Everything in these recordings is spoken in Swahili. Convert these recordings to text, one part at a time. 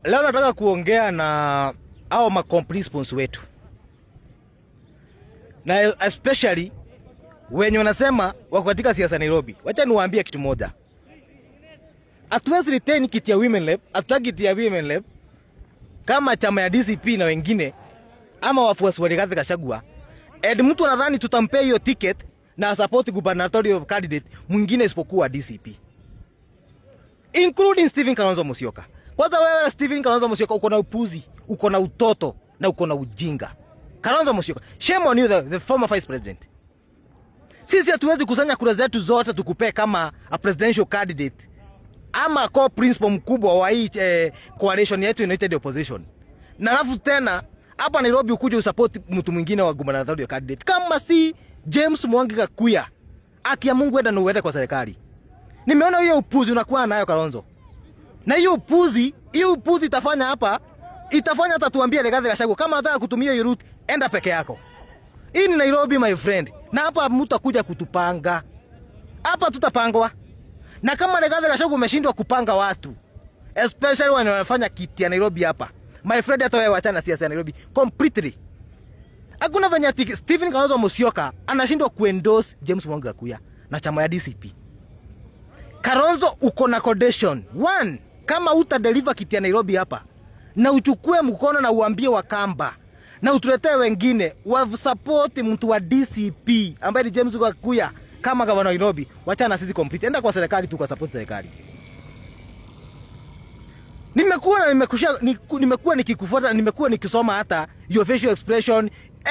Leo nataka kuongea na hao ma co-principals wetu na especially wenye wanasema wako katika siasa Nairobi. Wacha niwaambie kitu moja. Hatuwezi retain kiti ya women rep, hatutaki kiti ya women rep kama chama ya DCP na wengine ama wafuasi wa Rigathi Gachagua. And mtu anadhani tutampea hiyo ticket na support gubernatorial candidate mwingine isipokuwa DCP, including Stephen Kalonzo Musyoka. Kwanza wewe Stephen Kalonzo Musyoka uko na upuzi, uko na utoto na uko na ujinga. Kalonzo Musyoka, shame on you, the former vice president. Sisi hatuwezi kusanya kura zetu zote tukupee kama a presidential candidate ama co-principal mkubwa wa hii coalition yetu United Opposition. Na alafu tena hapa Nairobi ukuje usupport mtu mwingine wa gubernatorial candidate kama si James Mwangi Gakuya. Haki ya Mungu, enda na uende kwa serikali. Nimeona hiyo upuzi unakuwa nayo, Kalonzo. Na hiyo upuzi itafanya hapa, itafanya hata tuambie Rigathi Gachagua, kama unataka kutumia hiyo route, enda peke yako. Hii ni Nairobi, my friend. Na hapa mtu akuja kutupanga. Hapa tutapangwa. Na kama Rigathi Gachagua umeshindwa kupanga watu, especially when wanafanya kiti ya Nairobi hapa, my friend, hata wewe achana siasa ya Nairobi completely. Hakuna venye ati Stephen Kalonzo Musyoka anashindwa kuendorse James Mwangi Gakuya na chama ya DCP. Kalonzo, uko na condition. One, kama uta deliver kiti ya Nairobi hapa na uchukue mkono na uambie Wakamba na utuletee wengine wa support mtu wa DCP ambaye ni James Gakuya kama gavana wa Nairobi, wachana na sisi complete. Enda kwa serikali tu kwa support serikali. Nimekuwa na nimekuwa nikikufuata, nimekuwa nikisoma hata your facial expression,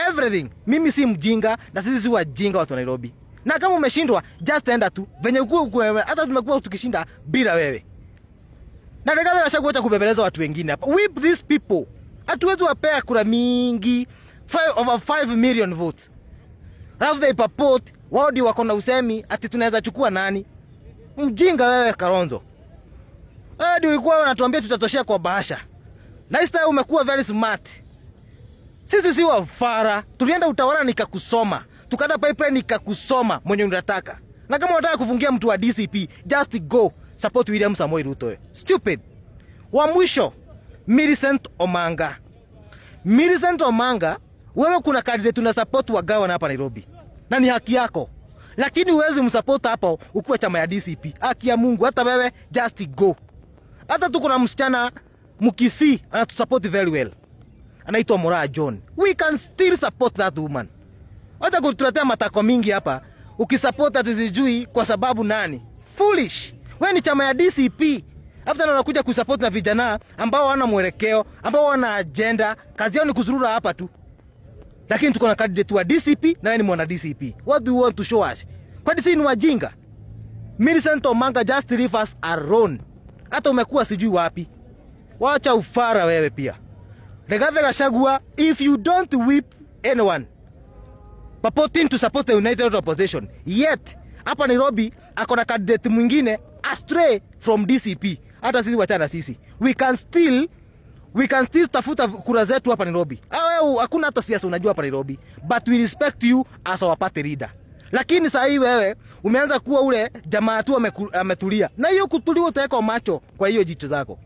everything. Mimi si mjinga na sisi si wajinga, watu wa Nairobi. Na kama umeshindwa, just enda tu. Venye ukue, hata tumekuwa tukishinda bila wewe. Na Rigathi Gachagua, acha kubembeleza watu wengine hapa. Whip these people. Hatuwezi wapea kura mingi. Over 5 million votes. Alafu they purport wao ndio wako na usemi ati tunaweza chukua nani? Mjinga wewe, Kalonzo. Wewe ndio ulikuwa unatuambia tutatoshea kwa bahasha. Na time umekuwa very smart. Sisi si wafara. Tulienda utawala nikakusoma. Tukaenda pipeline nikakusoma mwenye unataka. Na kama unataka kufungia mtu wa DCP, just go support William Samoei Ruto. Stupid. Wa mwisho, Millicent Omanga. Millicent Omanga, wewe kuna candidate una support wa gavana hapa Nairobi. Na ni haki yako. Lakini huwezi msupport hapo ukiwa chama ya DCP. Haki ya Mungu, hata wewe just go. Hata tuko na msichana Mkisii anatusupport very well. Anaitwa Moraa John. We can still support that woman. Hata kutuletea matako mingi hapa ukisupport ati sijui kwa sababu nani? Foolish. Wewe ni chama ya DCP. After unakuja kusupport na vijana ambao hawana mwelekeo, ambao hawana agenda, kazi yao ni kuzurura hapa tu. Lakini tuko na candidate wa DCP na wewe ni mwana DCP. What do you want to show us? Kwani si ni wajinga? Millicent Omanga, just leave us alone. Hata umekuwa sijui wapi. Wacha ufara wewe pia. Rigathi Gachagua, if you don't whip anyone purporting to support the united opposition, yet hapa Nairobi ako na candidate mwingine astray from DCP. Hata sisi wachana sisi. We can still tafuta kura zetu hapa Nairobi. Ah, wewe hakuna hata siasa unajua hapa Nairobi, but we respect you as our party leader. Lakini saa hii wewe umeanza kuwa ule jamaa tu ametulia, na hiyo kutulia utaweka macho kwa hiyo jicho zako.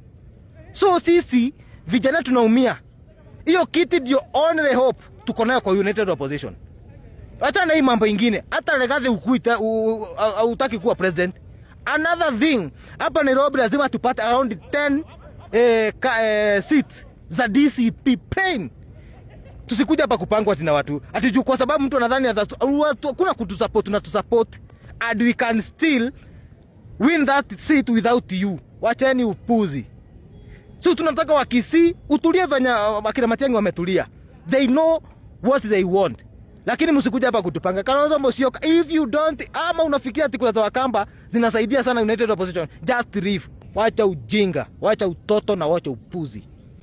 So sisi vijana tunaumia. Hiyo kiti ndio only hope tuko nayo kwa united opposition. Acha na hii mambo ingine. Hata Rigathi ukuita hutaki kuwa president. Another thing, hapa Nairobi lazima tupate around 10 seats za DCP plain. Tusikuja hapa kupangwa ati na watu ati juu kwa sababu mtu anadhani kuna kutusupport na tusupport, and we can still win that seat without you. Wacheni upuzi. So tunataka Wakisii utulie venye akina Matiang'i wametulia. They know what they want. Lakini msikuja hapa kutupanga. Kalonzo Musyoka, if you don't, ama unafikia ati kura za Wakamba zinasaidia sana united opposition, just leave. Wacha ujinga, wacha utoto na wacha upuzi.